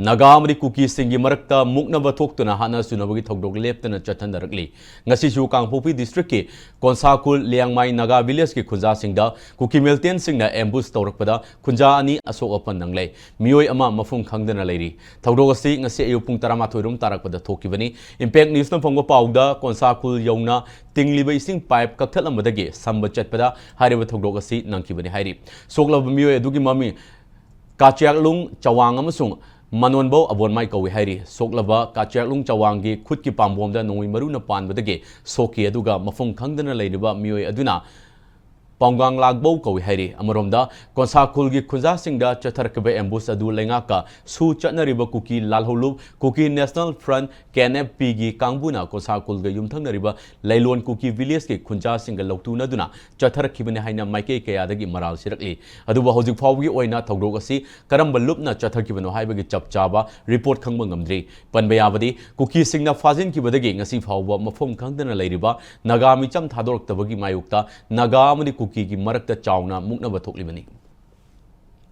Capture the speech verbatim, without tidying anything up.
ꯅꯥꯒꯥ ꯑꯃꯗꯤ ꯀꯨꯀꯤꯁꯤꯡꯒꯤ ꯃꯔꯛꯇ ꯃꯨꯛꯅꯕ ꯊꯣꯛꯇꯨꯅ ꯍꯥꯠꯅ ꯁꯨꯅꯕꯒꯤ ꯊꯧꯗꯣꯛ ꯂꯦꯞꯇꯅ ꯆꯠꯊꯅꯔꯛꯂꯤ꯫ ꯉꯁꯤꯁꯨ ꯀꯥꯡꯄꯣꯛꯄꯤ ꯗꯤꯁꯇ꯭ꯔꯤꯛꯀꯤ ꯀꯣꯟꯁꯥꯈꯨꯜ ꯂꯤꯌꯥꯡꯃꯥꯏ ꯅꯥꯒꯥ ꯚꯤꯂꯦꯖꯀꯤ ꯈꯨꯟꯖꯥꯁꯤꯡꯗ ꯀꯨꯀꯤ ꯃꯤꯂꯤꯇꯦꯟꯁꯤꯡꯅ ꯑꯦꯝꯕꯨꯁ ꯇꯧꯔꯛꯄꯗ ꯈꯨꯟꯖꯥ ꯑꯅꯤ ꯑꯁꯣꯛ ꯑꯄꯟ ꯅꯪꯂꯦ꯫ ꯃꯤꯑꯣꯏ ꯑꯃ ꯃꯐꯝ ꯈꯪꯗꯅ ꯂꯩꯔꯤ꯫ ꯊꯧꯗꯣꯛ ꯑꯁꯤ ꯉꯁꯤ ꯑꯌꯨꯛ ꯄꯨꯡ ꯇꯔꯥꯃꯥꯊꯣꯏ ꯔꯣꯝ ꯇꯥꯔꯛꯄꯗ ꯊꯣꯛꯈꯤꯕꯅꯤ꯫ ꯏꯝꯄꯦꯛ ꯅ꯭ꯌꯨꯁꯅ ꯐꯪꯕ ꯄꯥꯎꯗ ꯀꯣꯟꯁꯥꯈꯨꯜ ꯌꯧꯅ ꯇꯤꯡꯂꯤꯕ ꯏꯁꯤꯡ ꯄꯥꯏꯞ ꯀꯛꯊꯠꯂꯝꯕꯗꯒꯤ ꯁꯝꯕ ꯆꯠꯄꯗ ꯍꯥꯏꯔꯤꯕ ꯊꯧꯗꯣꯛ ꯑꯁꯤ ꯅꯪꯈꯤꯕꯅꯤ ꯍꯥꯏꯔꯤ꯫ ꯁꯣꯛꯂꯕ ꯃꯤꯑꯣꯏ ꯑꯗꯨꯒꯤ ꯃꯃꯤꯡ ꯀꯥꯆ꯭ꯌꯥꯛꯂꯨꯡ ꯆꯋꯥꯡ ꯑꯃꯁꯨꯡ ꯃꯅꯣꯟꯕꯧ ꯑꯕꯣꯟꯃꯥꯏ ꯀꯧꯏ ꯍꯥꯏꯔꯤ꯫ ꯁꯣꯛꯂꯕ ꯀꯥꯆ꯭ꯌꯥꯛꯂꯨꯡ ꯆꯋꯥꯡꯒꯤ ꯈꯨꯠꯀꯤ ꯄꯥꯝꯕꯣꯝꯗ ꯅꯣꯡꯃꯩ ꯃꯔꯨꯅ ꯄꯥꯟꯕꯗꯒꯤ ꯁꯣꯛꯈꯤ, ꯑꯗꯨꯒ ꯃꯐꯝ ꯈꯪꯗꯅ ꯂꯩꯔꯤꯕ ꯃꯤꯑꯣꯏ ꯑꯗꯨꯅ ꯄꯥꯎꯒꯥꯡ ꯂꯥꯛꯕꯧ ꯀꯧꯏ ꯍꯥꯏꯔꯤ꯫ ꯑꯃꯔꯣꯝꯗ, ꯀꯣꯟꯁꯥꯈꯨꯜꯒꯤ ꯈꯨꯟꯖꯥꯁꯤꯡꯗ ꯆꯠꯊꯔꯛꯈꯤꯕ ꯑꯦꯝꯕꯨꯁ ꯑꯗꯨ ꯂꯩꯉꯥꯛꯀ ꯁꯨ ꯆꯠꯅꯔꯤꯕ Kuki Lalhoulup, Kuki national front, K N F ꯄꯤꯒꯤ ꯀꯥꯡꯕꯨꯅ ꯀꯣꯟꯁꯥꯈꯨꯜꯒ ꯌꯨꯝꯊꯪꯅꯔꯤꯕ ꯂꯩꯂꯣꯟ ꯀꯨꯀꯤ ꯚꯤꯂꯦꯖꯀꯤ ꯈꯨꯟꯖꯥꯁꯤꯡꯒ ꯂꯧꯇꯨꯅꯗꯨꯅ ꯆꯠꯊꯔꯛꯈꯤꯕꯅꯤ ꯍꯥꯏꯅ ꯃꯥꯏꯀꯩ ꯀꯌꯥꯗꯒꯤ ꯃꯔꯥꯜ ꯁꯤꯔꯛꯂꯤ꯫ ꯑꯗꯨꯕꯨ ꯍꯧꯖꯤꯛ ꯐꯥꯎꯕꯒꯤ ꯑꯣꯏꯅ ꯊꯧꯗꯣꯛ ꯑꯁꯤ ꯀꯔꯝꯕ ꯂꯨꯞꯅ ꯆꯠꯊꯈꯤꯕꯅꯣ ꯍꯥꯏꯕꯒꯤ ꯆꯞ ꯆꯥꯕ ꯔꯤꯄꯣꯔꯠ ꯈꯪꯕ ꯉꯝꯗ꯭ꯔꯤ꯫ ꯄꯟꯕ ꯌꯥꯕꯗꯤ, ꯀꯨꯀꯤꯁꯤꯡꯅ ꯐꯥꯖꯤꯟꯈꯤꯕꯗꯒꯤ ꯉꯁꯤ ꯐꯥꯎꯕ ꯃꯐꯝ ꯈꯪꯗꯅ ꯂꯩꯔꯤꯕ ꯅꯥꯒꯥ ꯃꯤꯆꯝ ꯊꯥꯗꯣꯔꯛꯇꯕꯒꯤ ꯃꯥꯌꯣꯛꯇ ꯅꯥꯒꯥ ꯑꯃꯗꯤ ꯀꯨꯀꯤꯒꯤ ꯃꯔꯛꯇ ꯆꯥꯎꯅ ꯃꯨꯛꯅꯕ ꯊꯣꯛꯂꯤꯕꯅꯤ꯫